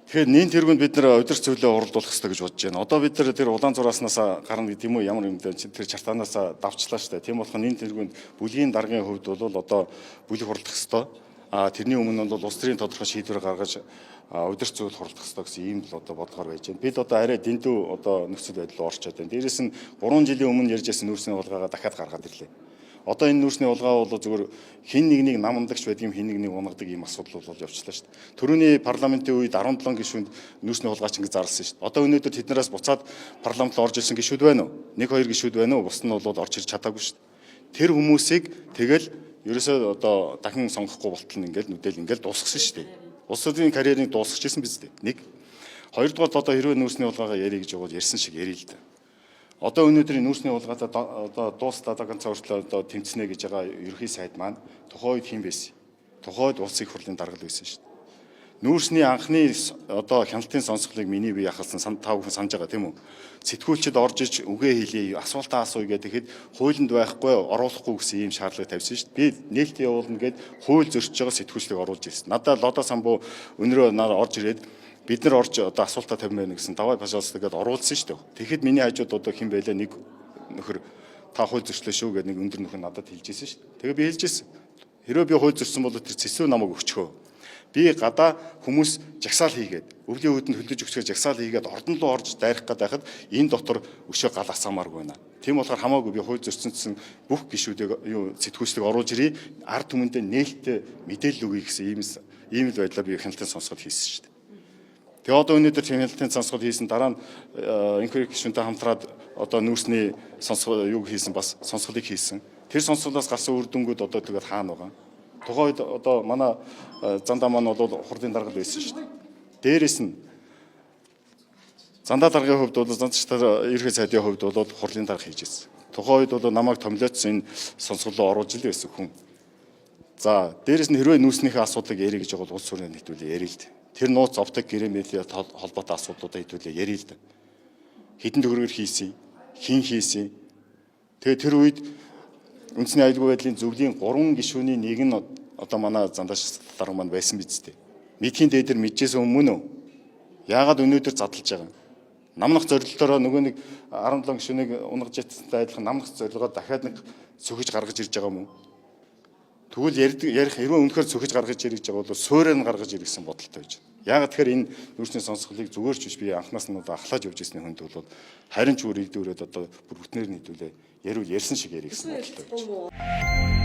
Тэгэхээр нин тэргүүнд бид нэр удирч зөвлөө уралдуулах хэрэгтэй гэж бодож байна. Одоо бид нар тэр улаан зурааснаас гарна гэдэг юм уу, ямар юм дээр тэр чартаанаас давчлаа шүү дээ. Тийм болохоор нин тэргүүнд бүлгийн даргын хувьд бол одоо бүлэг хурлах хэрэгтэй. А тэрний өмнө нь бол улс төрийн тодорхой шийдвэр гаргаж удирч зөвлөл хурлах хэрэгтэй гэсэн ийм л одоо бодлогоор байж байна. Бид одоо арай дэндүү одоо нөхцөл байдал орчод байна. Дээрээс нь 3 жилийн өмнө ярьж байсан нүүрсний хулгайгаа дахиад гаргаад ирлээ. Одоо энэ нүүрсний хулгай бол зөвхөн хин нэг нэг намандагч байдаг юм, хин нэг нэг унгадаг ийм асуудал бол явчлаа шүү дээ. Төрөний парламентын үед 17 гишүүнд нүүрсний хулгайч ингэ зарласан шүү дээ. Одоо өнөөдөр тэднээс буцаад парламент руу орж ирсэн гишүүд байна уу? Нэг хоёр гишүүд байна уу? Бус нь бол орж ирж чадаагүй шүү дээ. Тэр хүмүүсийг тэгэл ерөөсөө одоо дахин сонгохгүй болтол нь ингээл нүдэл ингээл дуусгасан шүү дээ. Улс төрийн карьерийг дуусгаж ирсэн биз дээ. Нэг. Хоёрдугаар одоо хэрвээ нүүрсний хулгайгаа ярих гэж байгаа бол ярьсан шиг ярил л дээ. Одоо өнөөдрийн нүүрсний хулгайтай одоо дуустал одоо ганцаа хүртэл одоо тэмцэнэ гэж байгаа ерөнхий сайд маань тухайн үед хэн байсан? Тухайн үед улсын их хурлын даргал байсан шүү дээ. Нүүрсний анхны одоо хяналтын сонсголыг миний бие ахалсан та бүхэн санаж байгаа, тийм үү? Сэтгүүлчид орж иж үгээ хэлье, асуултаа асууя гэхэд хуулинд байхгүй, оруулахгүй гэсэн ийм шаардлага тавьсан шүү дээ. Би нээлттэй явуулна гэд хууль зөрчиж байгаа сэтгүүлчдийг оруулж ирсэн. Надаа Лодо самбуу өнөрөө нараа орж ирээд бид нар орж одоо асуултаа тавьмаар байна гэсэн, давай, пожалуйста гэдээ оруулсан шүү дээ. Тэгэхэд миний хажууд одоо хэн байлаа, нэг нөхөр та хууль зөрчлөө шүү гэдэг нэг өндөр нөхөр надад хэлж ирсэн шүү дээ. Тэгээ би хэлж ирсэн. Хэрвээ би хууль зөрчсөн бол тэр цэцүү намайг өгчхөө. Би гадаа хүмүүс жагсаал хийгээд, өвлийн үүдэнд хөлдөж өгчгөө жагсаал хийгээд ордон руу орж дайрах гээд байхад энэ дотор өшөө гал асаамааргүй байна. Тийм болохоор хамаагүй би хууль зөрчсөн гэсэн бүх гишүүдийг юу сэтгүүлчдийг оруулж ирье. Ард түмэндээ нээлттэй мэдээлэл өгье гэсэн ийм л байдлаар би хяналтын сонсгол хийсэн шүү дээ. Тэгээ одоо өнөөдөр хяналтын сонсгол хийсэн, дараа нь инквери гишүүнтэй хамтраад одоо нүүрсний сонсгол юг хийсэн, бас сонсголыг хийсэн. Тэр сонсголоос гарсан үр дүнгууд одоо тэгээд хаана байгаа? Тухайн үед одоо манай зандаа маань бол хурлын даргал байсан шүү дээ. Дээрээс нь зандаа даргын хувьд бол зандчтар ерхий сайдын хувьд бол хурлын дарга хийж ирсэн. Тухайн үед бол намайг томилоодсон энэ сонсголоо оруулж ил байсан хүн. За, дээрээс нь хэрвээ нүүрснийхээ асуудлыг ярих гэж байгаа бол улс төрийн нийтүүлээ ярил л дээ. Тэр нууц оптик гэрээ медиа холбоотой асуудлуудаа хэдүүлээ ярил л дээ. Хэдэн төгрөгөөр хийсэн, хэн хийсэн. Тэгээ тэр үед үндэсний аюулгүй байдлын зөвлөлийн 3 гишүүний нэг нь одоо манай зандаш дарга маань байсан биз дээ. Мэдхийн дээдэр мэджсэн хүмүүс үү? Яагаад өнөөдөр задлж байгаа юм? Намнах зорилтоороо нөгөө нэг 17 гишүүнийг унгаж ятсантай адилхан намнах зорилгоор дахиад нэг сөхөж гаргаж ирж байгаа юм уу? Тэгвэл ярих хэрвээ үнэхээр цөхөж гаргаж ирэх гэж байгаа бол суурийг нь гаргаж ирэх гэсэн бодолтой байж байна. Яагаад тэгэхээр энэ нүүрсний сонсголыг зүгээр ч биш, би анхнаас нь одоо ахлаж явж ирсний хүнд бол харин ч бүр игдүүрээд одоо бүр бүтнээр нийтүүлээ ярил ярьсан шиг ярих гэсэн бодолтой байж байна.